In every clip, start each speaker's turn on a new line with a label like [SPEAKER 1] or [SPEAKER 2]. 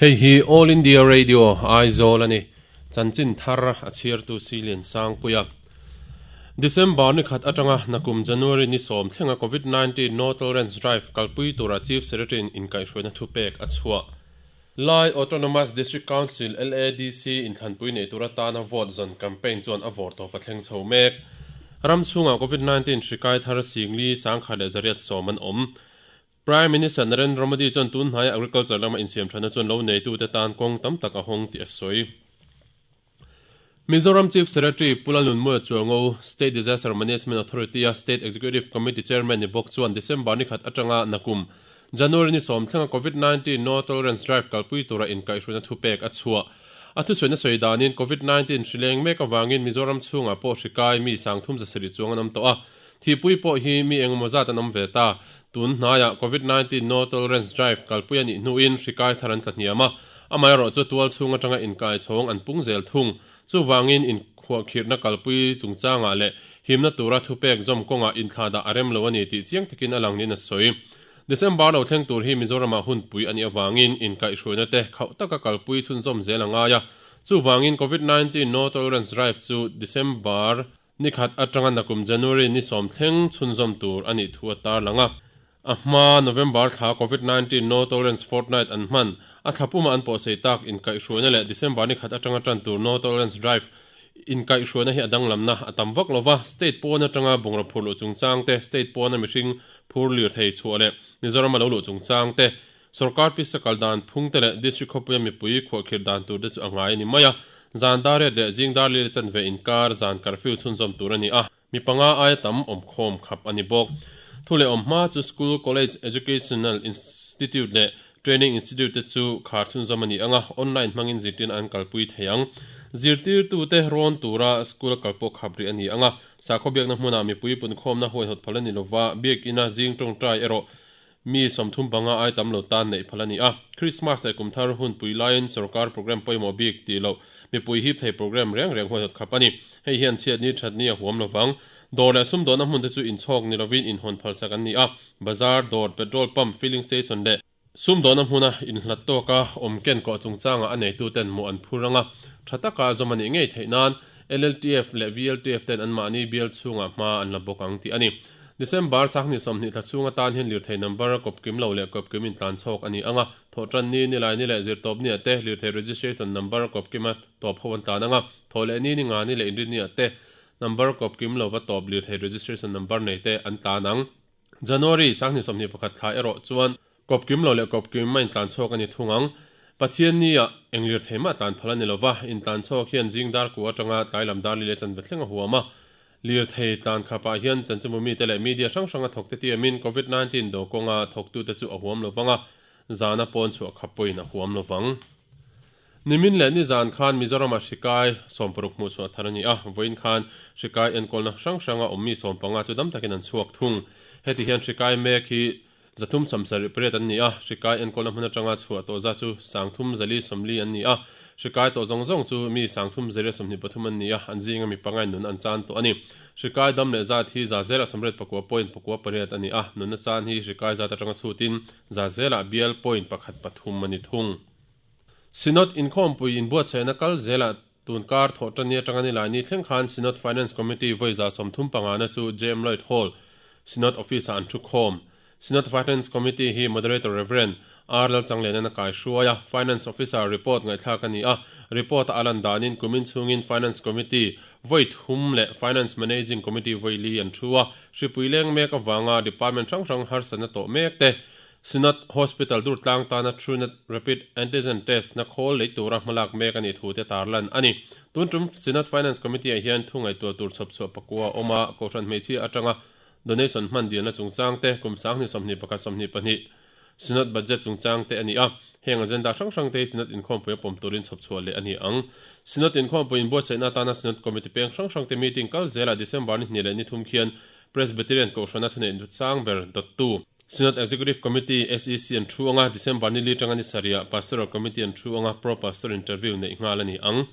[SPEAKER 1] Hei hi All India Radio, Aizawl a ni. Chanchin thar a chhiartu Silian Sangpuia. December ni khat atanga nakum January ni sawm thlenga Covid 19 No Tolerance Drive kalpui tura Chief Secretary in inkaihhruaina thupek a chhuah. Lai Autonomous District Council, LADC, inthlanpui nei tur atana vote zawn campaign chuan a vawr tawp a thleng chho mek. Ram chhungah Covid 19 hri kai thar singli sangkhat leh zariat sawm an awm. Prime Minister Narendra Modi chuan tun hnaia agriculture lama insiam thana chuan lo neitute tan kawng tam tak a hawng tih a sawi. Mizoram Chief Secretary Pu Lalnunmuia Chuango, State Disaster Management Authority-a State Executive Committee Chairman ni bawk chuan December ni khat atanga nakum January ni sawm thlenga Covid 19 No Tolerance Drive kalpui tura inkaihhruaina thupek a chhuah. A thusawiina sawi danin Covid 19 hri leng mek avangin Mizoram chhungah pawh hri kai mi sangthum zasarih chuang an awm tawh a, Thihpui pawh hi mi engemaw zat an awm ve ta. Tun hnaiah Covid 19 No Tolerance Drive kalpui a nih hnuin hri kai thar an tla hniam a, amaherawh chu tual chhung atanga inkai chhawng an pung zel thung. Chuvangin inkhuahkhirhna kalpui chungchangah leh himna tura thupek zawm kawngah inthlahdah a rem lo a ni tih chiang takin a lang niin a sawi. December lo thleng tur hi Mizoramah hunpui a nih avangin inkaihhruaina te khauh taka kalpui chhunzawm zel a ngai a. Chuvangin Covid 19 No Tolerance Drive chu December Ni khat atanga nakum January ni sawm thleng chhunzawm tur a nih thu a tarlang a. A hma November thla Covid 19 No Tolerance Fortnight an hman, a thla puma an pawhsei tak inkaihhruaina leh December ni khat atanga tan tur No Tolerance Drive inkaihhruaina hi a danglamna a tam vak lova, state pawn atanga bungraw phur luh chungchang te, state pawna mihring phur lirthei chhuah leh Mizorama lo luh chungchang te, Sorkar pisa kal dan phung te leh District khawpuia mipui khuahkhirh dan tur te chu a ngai a ni mai a, zan dar riat leh zing dar li chanve inkar zan curfew chhunzawm tur a ni a, mi panga aia tam awmkhawm khap a ni bawk. Thu leh awm hma chu School, College, Educational Institute leh Training Institute te chu khar chhunzawm a ni ang a, online hmangin zirtirna an kalpui thei ang. Zirtirtute rawn tura school a kal pawh khap rih a ni ang a, sakhaw biakna hmunah mipui punkhawmna huaihawt phal a ni lova, biakina zing tawngtai erawh Mi 30 panga ai tam lo tan neih phal a ni a. Krismas leh kum thar hun pui laiin sorkar program pawimawh bik tih loh mipui hip thei program reng reng huaihawt khap a ni. Hei hian chhiat ni that ni a huam lovang. Dawr leh sumdawnna hmun te chu inchhawk ni lovin inhawn phalsak an ni a. Bazar, dawr, petrol pump, filling station leh sumdawnna hmuna inhlat tawka awm ken kawh chungchangah a neituten mawh an phur anga tha taka zawm a nih ngei theih nan LLTF leh VLTF ten anmahni bial chhungah hma an la bawk ang tih a ni. December chakni 20 thla chhung atan hian lirthei number a kawpkim lo leh kawpkim intlan chhawk a ni ang a, thawhtan ni, nilai ni leh zirtawp ni ah te lirthei registration number a kawpkim a tawp ho an tlan ang a, thawh leh ni ni nga ni leh inrin ni ah te number kawpkim lova tawp lirthei registration number nei te an tlan ang. January sangni 21 thla erawh chuan kawpkim lo leh kawpkim a intlan chhawk a ni thung ang. Pathian ni ah eng lirthei mah tlan phal a ni lova, intlan chhawk hian zing dar ku atanga tlai lam dar li leh chanve thleng a huam a. Lirthei tlan khapah hian chanchinbu mite leh media hrang hranga thawkte tiamin Covid 19 do kawnga thawktute chu a huam lovang a, zana pawn chhuah khap pawhin a huam lovang. Nimin leh nizan khan Mizoramah hri kai 60 hmuh chhuah thar a ni a, vawiin khan hri kai enkawlna hrang hranga awmmi 15 chu dam takin an chhuak thung. Heti hian hri kai mek hi 378 an ni a, hri kai enkawlna hmun atanga chhuah tawh zat chu 340 an ni a, hri kai tawh zawng zawng chu mi 323 an ni a, an zinga mi pangai nun an chan tawh a ni. Hri kai dam leh zat hi 189.98 a ni a, nunna chan hi hri kai zat atanga chhutin 100% bial point pakhat pathum a ni thung. Synod inkhawmpui inbuatsaihna kal zelah tun kar thawh tan ni atanga nilai ni thleng khan Synod Finance Committee vawi 35 na chu JM Lloyd Hall, Synod Office-ah an thu khawm. Synod Finance Committee hi Moderator Rev. R. Lalchanglianan a kai hruai a, Finance Officer report ngaihthlak a ni a, report-a a lan danin kumin chhungin Finance Committee vawi thum leh Finance Managing Committee vawi li an thu a, hripui leng mek avanga department hrang hrang harsatna tawh mek te Synod Hospital Durtlang tana Truenat Rapid Antigen Test na khawl lei tura hmalak mek a nih thu te tarlan a ni. Tun tum Synod Finance Committee ah hian thu ngaihtuah tur chhawp chhuah pakua a awm a, Kohhran hmeichhia atanga donation hman dilna chungchang te, kum 2021 22 Synod Budget chungchang te a ni a. Heng agenda hrang hrang te hi Synod inkhawmpui a pawm turin chhawp chhuah leh a ni ang. Synod inkhawmpui inbuatsaihna atana Synod Committee peng hrang hrang te meeting kal zelah December ni hnih leh ni thum khian Presbyterian Kohhrana thuneih sang ber dawttu Synod Executive Committee, SEC, an thu anga December ni li tanga ni sarihah Pastoral Committee an thu anga Pro Pastor interview neih nghal a ni ang.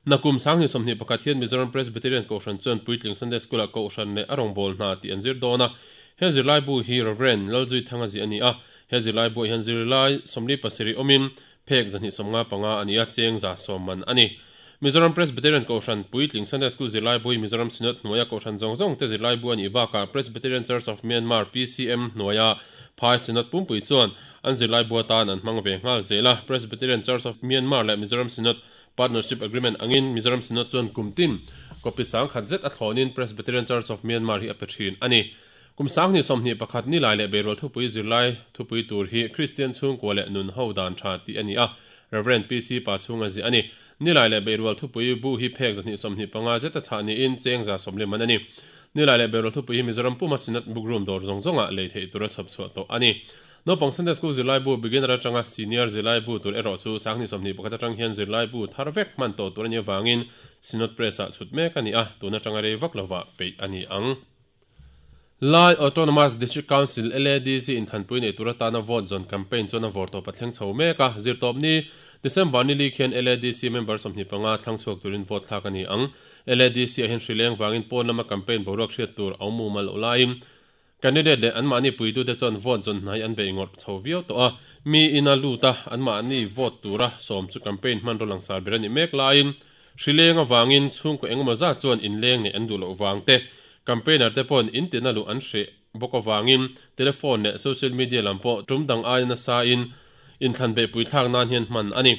[SPEAKER 1] Nakum 2021 hian Mizoram Presbyterian Kohhran chuan Puitling Sunday School-ah Kohhran leh a rawngbâwl hna tih an zir dawn a. He zirlai bu hi Rev. Lalzui Thanga ziah a ni a. He zirlai buah hian zirlai 47 awmin. Phek 255 a ni a, cheng 110 man a ni. Mizoram Presbyterian Kohhran Puitling Sunday School zirlaibu hi Mizoram Synod hnuaia Kohhran zawng zawng te zirlaibu a nih bakah Presbyterian Church of Myanmar, PCM, hnuaia Phai Synod pumpui chuan an zirlaibu atan an hmang ve nghal zel a. Presbyterian Church of Myanmar leh Mizoram Synod Partnership Agreement angin Mizoram Synod chuan kum tin copy sangkhat zet a thlawnin Presbyterian Church of Myanmar hi a pe thin a ni. Kum 2021 ni lai leh beirual thupui zirlai thupui tur hi Kristian chhungkua leh nun ho dan tha tih a ni a, Rev. PC Pachhunga ziah a ni. Ni lai leh beirual thupui bu hi phek 225 zet a chhah niin cheng 140 man a ni. Ni lai leh beirual thupui hi Mizoram puma Synod Bookroom dawr zawng zawngah lei theih tura chhawp chhuah tawh a ni. Naupang Sunday School zirlai bu beginner atanga senior zirlai bu tur erawh chu 2021 atang hian zirlai bu thar vek hman tawh tur a nih avangin Synod Press ah chhut mek a ni a, tun atanga rei vak lovah peih a ni ang. Lai Autonomous District Council, LADC, inthanpui nei tur atana vote zawn campaign chuan a vawr tawp a thleng chho mek a, zirtawpni December ni li khian LADC member 25 thlang chhuak turin vote thlak a ni ang. LADC ah hian hrileng vangin pawn lama campaign boruak hriat tur a awm mumal loh laiin candidate leh anmahni puitute chuan vote zawn hnai an bei ngawrh chho viau tawh a, mi ina lut a anmahni vote tura sawm chu campaign hmanraw langsar ber a nih mek laiin Hrileng avangin chhungkaw engemaw zat chuan inleng neih an duh loh vang te, campaigner te pawhin in tina luh an hreh bawk avangin telephone leh social media lam pawh tum dang aia nasa in inthlan beihpui thlak nan hian hman a ni.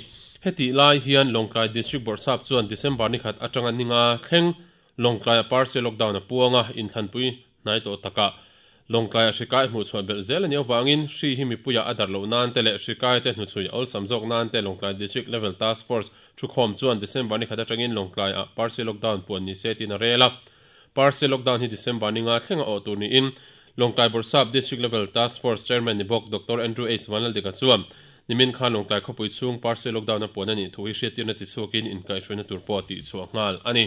[SPEAKER 1] Hetih lai hian Lawngtlai District Bawrhsap chuan December ni khat atanga ni nga thleng Lawngtlaia partial lockdown a puang a, inthlanpui hnai tawh takah Lawngtlaia hri kai hmuh chhuah belh zel a nih avangin hri hi mipuia a darh loh nan te leh hri kai te hnuchhui a awlsam zawk nan te Lawngtlai District Level Task Force thukhawm chuan December ni khat atangin Lawngtlaiah partial lockdown puan ni se tiin a rel a. Partial lockdown hi December ni nga thleng a awh tur niin Lawngtlai Bawrhsap District Level Task Force Chairman ni bawk Doctor Andrew H Vanlaldika chuan nimin khan Lawngtlai khawpui chhung partial lockdown a puan a nih thu hi hriattirna tichhuakin inkaihhruaina tur pawh tihchhuah nghal a ni.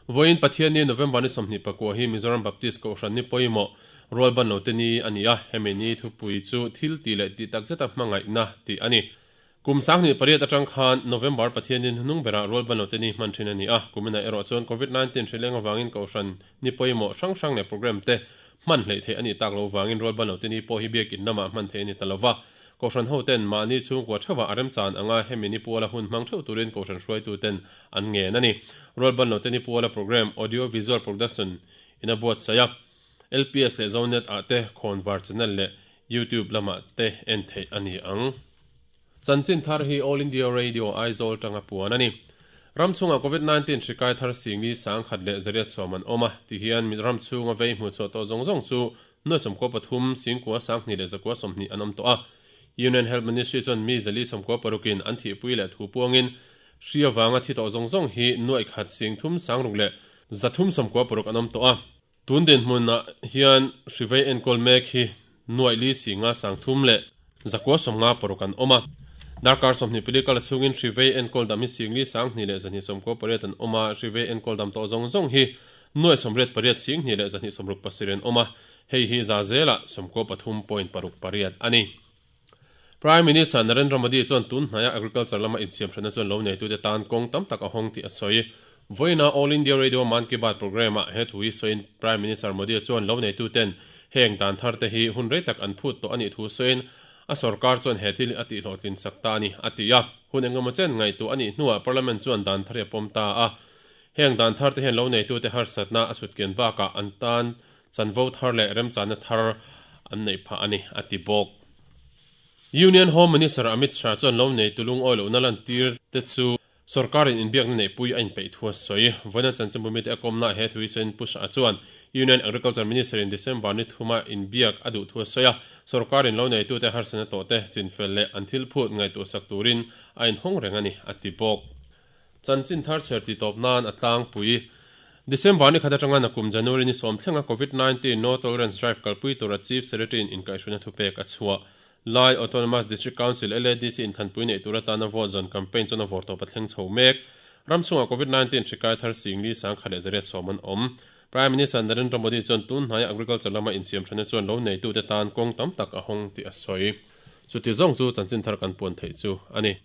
[SPEAKER 1] Vawiin Pathianni November ni 24 hi Mizoram Baptist Kohhran ni pawimawh rualban lote ni a ni a, hemi ni thupui chu thil tih leh tih takzeta hmangaihna tih a ni. Kum 2008 atang khan November Pathianni hnung berah rualban lote ni hman thin a ni a, kuminah erawh chuan Covid-19 hrileng avangin Kohhran ni pawimawh hrang hrang leh program te hman hleih theih a nih tak loh vangin rualban lote ni pawh hi biakin lamah hman theih a ni ta lova. Kohhran hoten mahni chhungkua theuhah a remchan anga hemi ni puala hun hmang theuh turin Kohhran hruaituten an ngen a ni. Rualban lote ni puala program Audio Visual Production in a buatsaih a, LPS leh Zonet ah te khawnvar channel leh YouTube lamah te en theih a ni ang. Chanchin thar hi All India Radio Aizawl tanga puan a ni. Ram chhungah Covid 19 hri kai thar singli 1070 an awm a, ti hian ram chhunga vei hmuh chhuah tawh zawng zawng chu 93 9,120 an awm tawh a. Union Health Ministry chuan mi 496 in an thihpui leh thu puangin hri avanga thi tawh zawng zawng hi 1,306,396 an awm tawh a. Tun dinhmunah hian hri vei enkawl mek hi 4,593,196 an awm a. Darkar 24 kal chhungin hri vei enkawl dam hi 2,298 an awm a, hri vei enkawl dam tawh zawng zawng hi 88,267 an awm a, hei hi za zelah 93.68 a ni. Prime Minister Narendra Modi chuan tun hnaia agriculture lama insiamthatna chuan lo neitute tan kawng tam tak a hawng tih a sawi. Vawiina All India Radio Mann Ki Baat programme-ah he thu hi sawiin Prime Minister Modi chuan lo neituten heng dan tharte hi hun rei tak an phut tawh a nih thu sawiin a sorkar chuan he thil hi a tihhlawhtlin sak ta a ni, a ti a. Hun engemaw chen ngaihtuah a nih hnuah Parliament chuan dan thar hi a pawm ta a. Heng dan tharte hian lo neitute harsatna a chhutkian bakah an tan chanvo thar leh remchana thar an neih phah a ni, a ti bawk. Union Home Minister Amit Shah chuan lo neitu lungawi lohna lantir te chu sorkarin inbiakna neihpui a inpeih thu a sawi. Vawiina chanchinbu mite a kawmnaah he thu hi sawiin Pu Shah chuan Union Agriculture Minister in December ni thuma inbiak a duh thu a sawi a, sorkarin lo neitute harsatna tawhte chinfel leh an thil phut ngaihtuahsak turin a inhawng reng a ni, a ti bawk. Chanchin thar chher tih tawp nan a tlangpui. December ni khat atanga nakum January ni sawm thlenga Covid 19 No Tolerance Drive kalpui tura Chief Secretary in inkaihhruina thupek a chhuah. Lai Autonomous District Council, LADC, inthanpui neih tur atana vote zawn campaign chuan a vawr tawp a thleng chho mek. Ram chhungah Covid 19 hri kai thar singli 1190 an awm. Prime Minister Narendra Modi chuan tun hnaia agriculture lama insiamthatna chuan lo neitute tan kawng tam tak a hawng tih a sawi. Chuti zawng chu chanchin thar kan puan theih chu a ni.